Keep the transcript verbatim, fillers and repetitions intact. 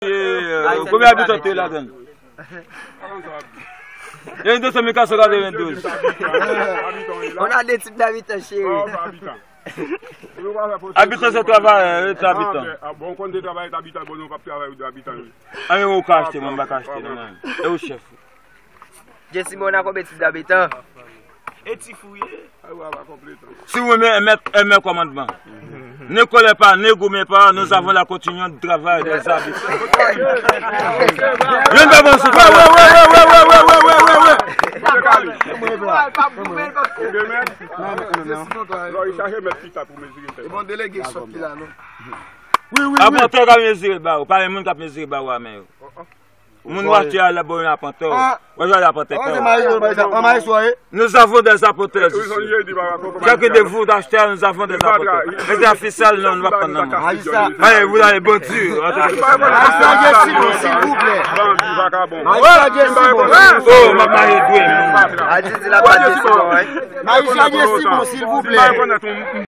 Konbyen abitan te ladan? Yo, de san mil kat san katrevendouz. On a des types d'habitants, chéri. Abitan se travayè, yo se abitan. Bon, konn de travayè, abitan, bon, nou p ap travay de abitan. Anyen ou ka achte, mwen m pa ka achte, non, mwen. E ou chèf? Jesse, on a konbyen types d'habitants? E ti fouye. Si vous aimez, aimez, aimez commandement. Ne colez pas, ne goumez pas, nous avons la continuité de travail des habitants. Youn pa bon sou pa. Bon, delege sòt ki la, non? Apantè ka mezire ba ou, pa yon moun k ap mezire ba ou a men yo. Moun w achte a la bon apantè. Ou jwe apantè kò. Nous avons des apanteurs ici. Chacun de vous acheteurs, nous avons des apanteurs. Mete a fisèl, non, nou pa pran nan mwen. Allez, vous allez bon Dieu. Maistra Jesse, bon, silvouplè. Maistra Jesse, bon. Oh, m ap maye dwe m. Maistra Jesse, bon, silvouplè.